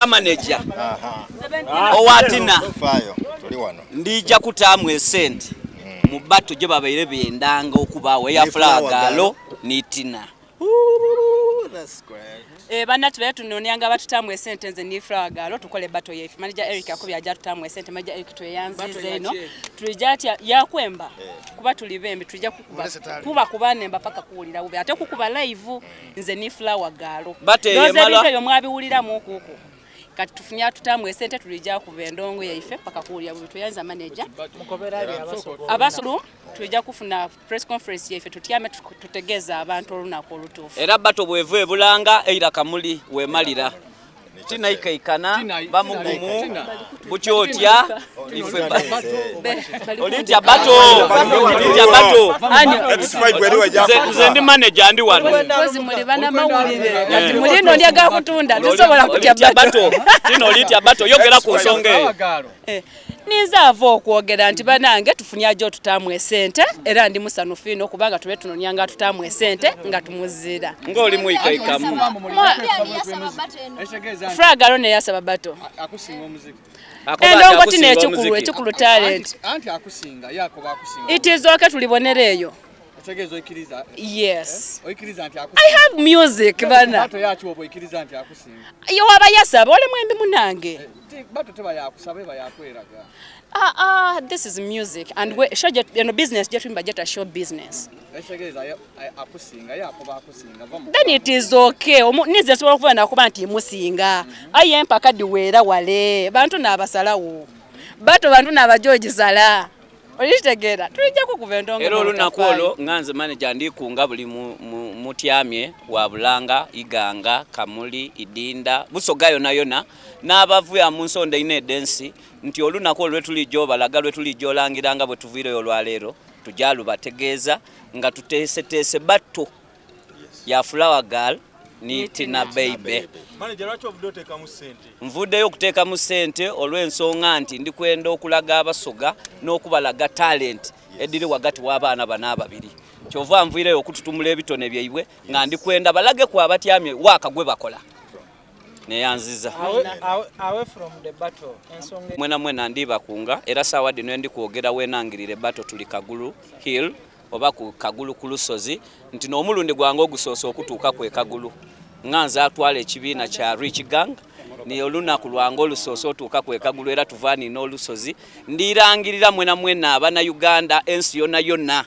Manager owa Tina, ndija kutaamu esente mu battle gye babaire bendanga okubaawo eya Flower Girl ni Tina. Eh, banna tubeere tunonyanga batutamu esente, nze ni Flower Girl tukole battle yaife. Manager Eric akubye ajja tutamu esente. Manager Eric, tweyanzize eno. Tulijja atya yakwemba kuba tuli bembi, tulijja kukuba kuba kubanemba paka kuwulira bubi, ate kukuba live nze ni Flower Girl. Battle eyo Ndowooza emala ebintu ebyo mwabiwuliramu kuku. Kati tufunye atutamu esente, tulijja kuba endongo yaife paka kuwulira bubi. Tweyanza manager. Abasulu tulijja kufuna press conference yaife, tutyame tutegeeze abantu olunaku olutuufu. Era battle bweva ebulanga eira Kamuli wemalira, Tina ikaikana bamugumu bukyotya ife olitya battle, olitya battle. Nze ndi manager, ndi wano. Kozi muli banamawulire, kati muli nondya gakutunda, tusobola kutya Olitya battle. Battle, Tina, olitya battle? Yogera ku nsonga eyo. Eh, ninze ava okwogera nti banange tufunye ajo tutaamu esente, era ndi musanufu ino kubanga tube tunonyanga tutaamu esente nga tumuzira. Ng'oli mwikaikamu. Fragalo neyasaba battle. Akusinga omuziki. Akoba ati Endongo akusinga tina ekikulu omuziki. ekikulu talent. Anti akusinga yakoba akusinga. It is okay, tulibonera eyo. Ekitegeeza oikiriza? Yes. Oikiriza nti I akusinga? have music bana. Battle yaki oba oikiriza nti akusinga? Yo waba yasaba ole mwembi munange. Battle teba yakusaba, eba yakweraga. Ah, ah, this is music and we show eno business gye jeta show business. Ekitegeeza akusinga, yakoba akusinga va mu Then it is okay. Nize nsobola okuba nakuba nti musinga, aye empaka diweera wale bantu n'abasalawo bato, bantu n'abajogisala, olikitegeera, tulijja kukuba endongo. Era olunaku olwo nga nze manager ndikunga buli mutyamye wa Bulanga, Iganga, Kamuli, Idinda, Busoga yona yona n'abavuya mu nsonda ine edensi nti olunaku olwo lwetulijja obalaga, lwetulijja olangiranga bwe tuviireyo olwaleero, tujja lubategeeza nga tuteeseteese battle ya Flower Girl ni Tina Baby. Manager, lwaki ovudde oteekamu ssente? Nvuddeyo okuteekamu ssente olw'ensonga nti ndikwenda okulaga Abasoga n'okubalaga talent ediri wagati w'abaana bano ababiri. Kyova nviireyo okututumula ebitone byaibwe nga ndikwenda balage ku abatyamye waaka gwe bakola neyanziza. Away from the battle, ensonga Mwena mwena ndibakunga, era saawa dino endi kwogera wenangirire battle, tuli Kagulu Hill oba ku Kagulu ku lusozi, nti n'omulundi gwange ogusoose okutuuka ku Kagulu nga nze atwala ekibiina kya Rich Gang, ni olunaku lwange olusoose otuuka ku Kagulu, era tuvaanina olusozi. Ndirangirira mwena mwena abana Uganda, ensi yonna yonna,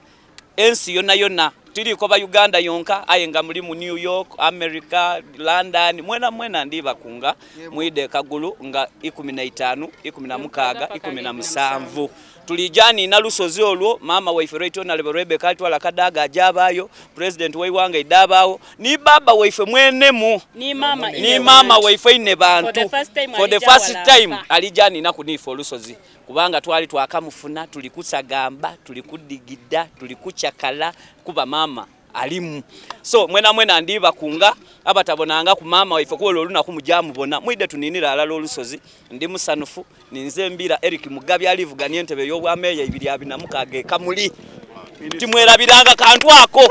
ensi yonna yonna, tiriiko ba Uganda yonka, aye nga muli mu New York, America, London, mwena mwena ndibakunga mwide Kagulu nga 15, 16, 17 tulijaniina lusozi olwo. Maama waife Right Honorable Rebecca Alitwala Kadaga ajabaayo, president waiwanga idabaawo, ni baba waife mwenemu. Ni mama. Ni maama waife ine bantu. For the first time. For the Alija first walamba. time alijanina kuniife olusozi, kubanga twali twakamufuna, tuli kusagamba, tuli kudigida, tuli kucakala kuba maama alimu. So mwena mwena ndibakunga abatabonanga ku maama waife kuola olunaku mujamubona, mwide tuninira alala olusozi. Ndi musanufu, ninze mbira Eric Mugabi alivuganya entebe y'obwameeya 2026 ekamuli. Timwerabiranga kantu ako.